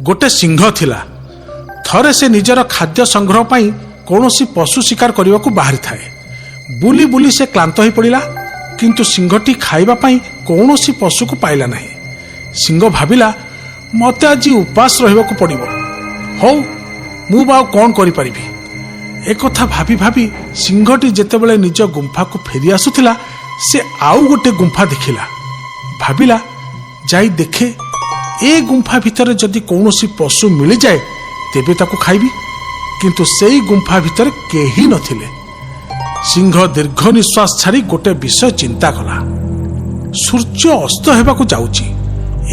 ଗୋଟେ ସିଂହ ଥିଲା। ଥରେ ସେ ନିଜର ଖାଦ୍ୟ ସଂଗ୍ରହ ପାଇଁ କୌଣସି ପଶୁ ଶିକାର କରିବାକୁ ବାହାରିଥାଏ। ବୁଲି ବୁଲି ସେ କ୍ଳାନ୍ତ ହୋଇପଡ଼ିଲା, କିନ୍ତୁ ସିଂହଟି ଖାଇବା ପାଇଁ କୌଣସି ପଶୁକୁ ପାଇଲା ନାହିଁ। ସିଂହ ଭାବିଲା, ମୋତେ ଆଜି ଉପାସ ରହିବାକୁ ପଡ଼ିବ। ହଉ, ମୁଁ ବା ଆଉ କ'ଣ କରିପାରିବି? ଏକଥା ଭାବି ଭାବି ସିଂହଟି ଯେତେବେଳେ ନିଜ ଗୁମ୍ଫାକୁ ଫେରି ଆସୁଥିଲା, ସେ ଆଉ ଗୋଟେ ଗୁମ୍ଫା ଦେଖିଲା। ଭାବିଲା, ଯାଇ ଦେଖେ, ଏ ଗୁମ୍ଫା ଭିତରେ ଯଦି କୌଣସି ପଶୁ ମିଳିଯାଏ ତେବେ ତାକୁ ଖାଇବି। କିନ୍ତୁ ସେଇ ଗୁମ୍ଫା ଭିତରେ କେହି ନଥିଲେ। ସିଂହ ଦୀର୍ଘ ନିଶ୍ୱାସ ଛାଡ଼ି ଗୋଟେ ବିଷୟ ଚିନ୍ତା କଲା। ସୂର୍ଯ୍ୟ ଅସ୍ତ ହେବାକୁ ଯାଉଛି।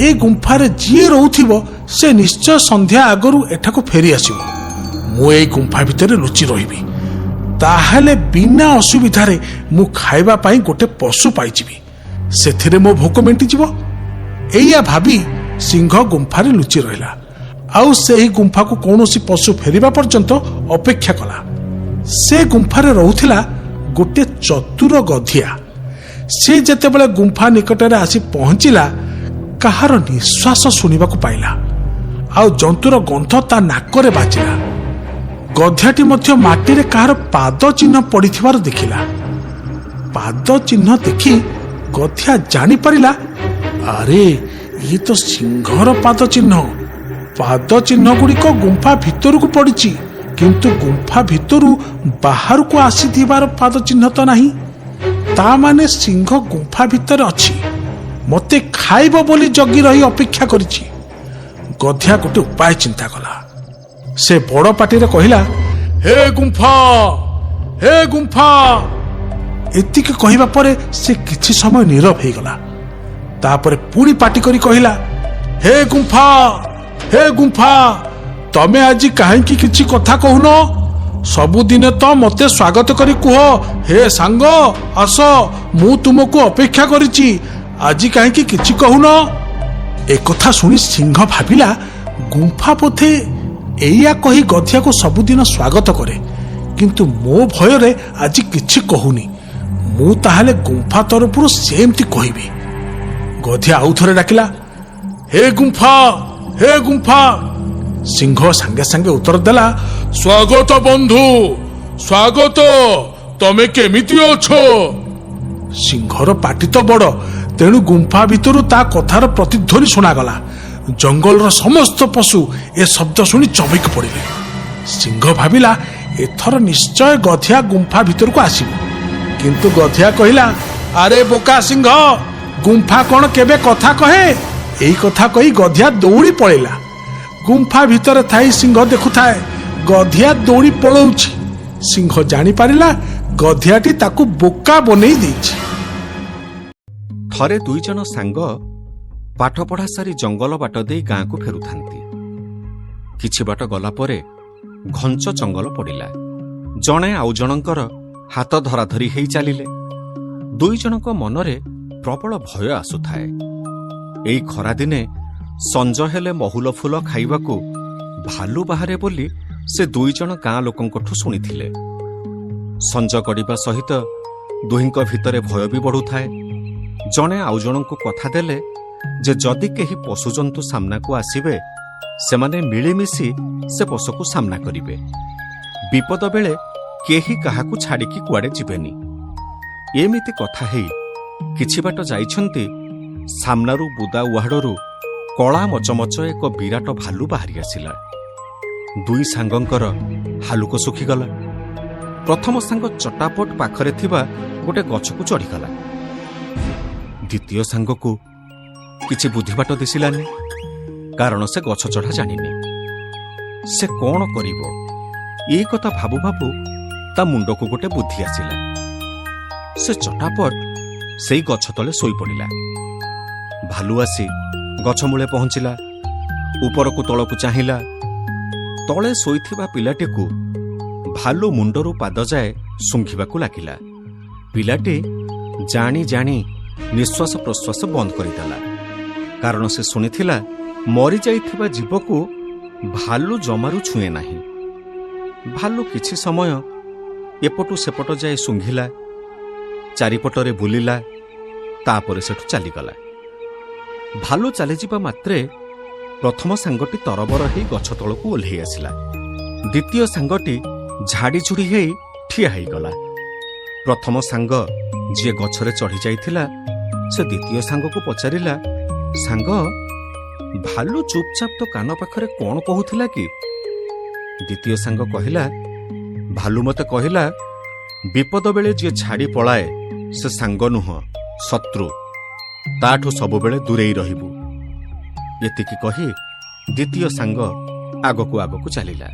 ଏ ଗୁମ୍ଫାରେ ଯିଏ ରହୁଥିବ, ସେ ନିଶ୍ଚୟ ସନ୍ଧ୍ୟା ଆଗରୁ ଏଠାକୁ ଫେରି ଆସିବ। ମୁଁ ଏଇ ଗୁମ୍ଫା ଭିତରେ ଲୁଚି ରହିବି, ତାହେଲେ ବିନା ଅସୁବିଧାରେ ମୁଁ ଖାଇବା ପାଇଁ ଗୋଟେ ପଶୁ ପାଇଯିବି। ସେଥିରେ ମୋ ଭୋକ ମେଣ୍ଟିଯିବ। ଏଇଆ ଭାବି ସିଂହ ଗୁମ୍ଫାରେ ଲୁଚି ରହିଲା ଆଉ ସେହି ଗୁମ୍ଫାକୁ କୌଣସି ପଶୁ ଫେରିବା ପର୍ଯ୍ୟନ୍ତ ଅପେକ୍ଷା କଲା। ସେ ଗୁମ୍ଫାରେ ରହୁଥିଲା ଗୋଟେ ଚତୁର ଗଧିଆ। ସେ ଯେତେବେଳେ ଗୁମ୍ଫା ନିକଟରେ ଆସି ପହଞ୍ଚିଲା, କାହାର ନିଶ୍ୱାସ ଶୁଣିବାକୁ ପାଇଲା ଆଉ ଜନ୍ତୁର ଗନ୍ଧ ତା ନାକରେ ବାଜିଲା। ଗଧିଆଟି ମଧ୍ୟ ମାଟିରେ କାହାର ପାଦ ଚିହ୍ନ ପଡ଼ିଥିବାର ଦେଖିଲା। ପାଦ ଚିହ୍ନ ଦେଖି ଗଧିଆ ଜାଣିପାରିଲା, ଆରେ, ଇଏ ତ ସିଂହର ପାଦ ଚିହ୍ନ। ପାଦ ଚିହ୍ନ ଗୁଡ଼ିକ ଗୁମ୍ଫା ଭିତରକୁ ପଡ଼ିଛି, କିନ୍ତୁ ଗୁମ୍ଫା ଭିତରୁ ବାହାରକୁ ଆସିଥିବାର ପାଦ ଚିହ୍ନ ତ ନାହିଁ। ତା ମାନେ ସିଂହ ଗୁମ୍ଫା ଭିତରେ ଅଛି, ମତେ ଖାଇବ ବୋଲି ଜଗି ରହି ଅପେକ୍ଷା କରିଛି। ଗଧିଆ ଗୋଟେ ଉପାୟ ଚିନ୍ତା କଲା। ସେ ବଡ଼ ପାଟିରେ କହିଲା, "ହେ ଗୁମ୍ଫା, ହେ ଗୁମ୍ଫା!" ଏତିକି କହିବା ପରେ ସେ କିଛି ସମୟ ନୀରବ ହେଇଗଲା। ତାପରେ ପୁଣି ପାଟି କରି କହିଲା, "ହେ ଗୁମ୍ଫା, ହେ ଗୁମ୍ଫା, ତମେ ଆଜି କାହିଁକି କିଛି କଥା କହୁନ? ସବୁଦିନ ତ ମତେ ସ୍ୱାଗତ କରି କୁହ, 'ହେ ସାଙ୍ଗ, ଆସ, ମୁଁ ତୁମକୁ ଅପେକ୍ଷା କରିଛି।' ଆଜି କାହିଁକି କିଛି କହୁନ?" ଏକଥା ଶୁଣି ସିଂହ ଭାବିଲା, ଗୁମ୍ଫା ବୋଧେ ଏଇଆ କହି ଗଧିଆକୁ ସବୁଦିନ ସ୍ୱାଗତ କରେ, କିନ୍ତୁ ମୋ ଭୟରେ ଆଜି କିଛି କହୁନି। ମୁଁ ତାହେଲେ ଗୁମ୍ଫା ତରଫରୁ ସେମିତି କହିବି। ଗଧିଆ ଆଉ ଥରେ ଡାକିଲା, "ହେ ଗୁମ୍ଫା, ହେ ଗୁମ୍ଫା!" ସିଂହ ସାଙ୍ଗେ ସାଙ୍ଗେ ଉତ୍ତର ଦେଲା, "ସ୍ୱାଗତ ବନ୍ଧୁ, ସ୍ୱାଗତ। ତମେ କେମିତି ଅଛ?" ସିଂହର ପାଟି ତ ବଡ଼, ତେଣୁ ଗୁମ୍ଫା ଭିତରୁ ତା କଥାର ପ୍ରତିଧ୍ୱନି ଶୁଣାଗଲା। ଜଙ୍ଗଲର ସମସ୍ତ ପଶୁ ଏ ଶବ୍ଦ ଶୁଣି ଚମକି ପଡ଼ିଲେ। ସିଂହ ଭାବିଲା, ଏଥର ନିଶ୍ଚୟ ଗଧିଆ ଗୁମ୍ଫା ଭିତରକୁ ଆସିବ। କିନ୍ତୁ ଗଧିଆ କହିଲା, "ଆରେ ବୋକା ସିଂହ, ଗୁମ୍ଫା କ'ଣ କେବେ କଥା କହେ?" ଏଇ କଥା କହି ଗଧିଆ ଦୌଡ଼ି ପଳେଇଲା। ଗୁମ୍ଫା ଭିତରେ ଥାଇ ସିଂହ ଦେଖୁଥାଏ, ଗଧିଆ ଦୌଡ଼ି ପଳଉଛି। ସିଂହ ଜାଣିପାରିଲା, ଗଧିଆଟି ତାକୁ ବୋକା ବନେଇ ଦେଇଛି। ଥରେ ଦୁଇ ଜଣ ସାଙ୍ଗ ପାଠପଢ଼ା ସାରି ଜଙ୍ଗଲ ବାଟ ଦେଇ ଗାଁକୁ ଫେରୁଥାନ୍ତି। କିଛି ବାଟ ଗଲା ପରେ ଘଞ୍ଚ ଜଙ୍ଗଲ ପଡ଼ିଲା। ଜଣେ ଆଉ ଜଣଙ୍କର ହାତ ଧରାଧରି ହେଇ ଚାଲିଲେ। ଦୁଇ ଜଣଙ୍କ ମନରେ ପ୍ରବଳ ଭୟ ଆସୁଥାଏ। ଏଇ ଖରାଦିନେ ସଞ୍ଜ ହେଲେ ମହୁଲ ଫୁଲ ଖାଇବାକୁ ଭାଲୁ ବାହାରେ ବୋଲି ସେ ଦୁଇ ଜଣ ଗାଁ ଲୋକଙ୍କଠୁ ଶୁଣିଥିଲେ। ସଞ୍ଜ ଗଡ଼ିବା ସହିତ ଦୁହିଁଙ୍କ ଭିତରେ ଭୟ ବି ବଢ଼ୁଥାଏ। ଜଣେ ଆଉ ଜଣଙ୍କୁ କଥା ଦେଲେ ଯେ ଯଦି କେହି ପଶୁଜନ୍ତୁ ସାମ୍ନାକୁ ଆସିବେ, ସେମାନେ ମିଳିମିଶି ସେ ପଶୁକୁ ସାମ୍ନା କରିବେ। ବିପଦ ବେଳେ କେହି କାହାକୁ ଛାଡ଼ିକି କୁଆଡ଼େ ଯିବେନି। ଏମିତି କଥା ହେଇ କିଛି ବାଟ ଯାଇଛନ୍ତି, ସାମ୍ନାରୁ ବୁଦା ଉହାଡ଼ରୁ କଳା ମଚମଚ ଏକ ବିରାଟ ଭାଲୁ ବାହାରି ଆସିଲା। ଦୁଇ ସାଙ୍ଗଙ୍କର ହାଲୁକ ଶୁଖିଗଲା। ପ୍ରଥମ ସାଙ୍ଗ ଚଟାପଟ ପାଖରେ ଥିବା ଗୋଟେ ଗଛକୁ ଚଢ଼ିଗଲା। ଦ୍ୱିତୀୟ ସାଙ୍ଗକୁ କିଛି ବୁଦ୍ଧିବାଟ ଦିଶିଲାନି, କାରଣ ସେ ଗଛ ଚଢ଼ା ଜାଣିନି। ସେ କ'ଣ କରିବ, ଏ କଥା ଭାବୁ ଭାବୁ ତା ମୁଣ୍ଡକୁ ଗୋଟେ ବୁଦ୍ଧି ଆସିଲା। ସେ ଚଟାପଟ ସେଇ ଗଛ ତଳେ ଶୋଇପଡ଼ିଲା। ଭାଲୁ ଆସି ଗଛ ମୂଳେ ପହଞ୍ଚିଲା। ଉପରକୁ ତଳକୁ ଚାହିଁଲା। ତଳେ ଶୋଇଥିବା ପିଲାଟିକୁ ଭାଲୁ ମୁଣ୍ଡରୁ ପାଦ ଯାଏ ଶୁଙ୍ଘିବାକୁ ଲାଗିଲା। ପିଲାଟି ଜାଣି ଜାଣି ନିଶ୍ୱାସ ପ୍ରଶ୍ୱାସ ବନ୍ଦ କରିଦେଲା, କାରଣ ସେ ଶୁଣିଥିଲା, ମରିଯାଇଥିବା ଜୀବକୁ ଭାଲୁ ଜମାରୁ ଛୁଏଁ ନାହିଁ। ଭାଲୁ କିଛି ସମୟ ଏପଟୁ ସେପଟ ଯାଏ ଶୁଙ୍ଘିଲା, ଚାରିପଟରେ ବୁଲିଲା, ତାପରେ ସେଠୁ ଚାଲିଗଲା। ଭାଲୁ ଚାଲିଯିବା ମାତ୍ରେ ପ୍ରଥମ ସାଙ୍ଗଟି ତରବର ହେଇ ଗଛ ତଳକୁ ଓହ୍ଲେଇ ଆସିଲା। ଦ୍ୱିତୀୟ ସାଙ୍ଗଟି ଝାଡ଼ିଝୁଡ଼ି ହେଇ ଠିଆ ହେଇଗଲା। ପ୍ରଥମ ସାଙ୍ଗ ଯିଏ ଗଛରେ ଚଢ଼ି ଯାଇଥିଲା, ସେ ଦ୍ୱିତୀୟ ସାଙ୍ଗକୁ ପଚାରିଲା, "ସାଙ୍ଗ, ଭାଲୁ ଚୁପଚାପ ତୋ କାନ ପାଖରେ କ'ଣ କହୁଥିଲା କି?" ଦ୍ୱିତୀୟ ସାଙ୍ଗ କହିଲା, "ଭାଲୁ ମତେ କହିଲା, ବିପଦ ବେଳେ ଯିଏ ଛାଡ଼ି ପଳାଏ ସେ ସାଙ୍ଗ ନୁହଁ, ଶତ୍ରୁ। ତାଠୁ ସବୁବେଳେ ଦୂରେଇ ରହିବୁ।" ଏତିକି କହି ଦ୍ୱିତୀୟ ସାଙ୍ଗ ଆଗକୁ ଆଗକୁ ଚାଲିଲା।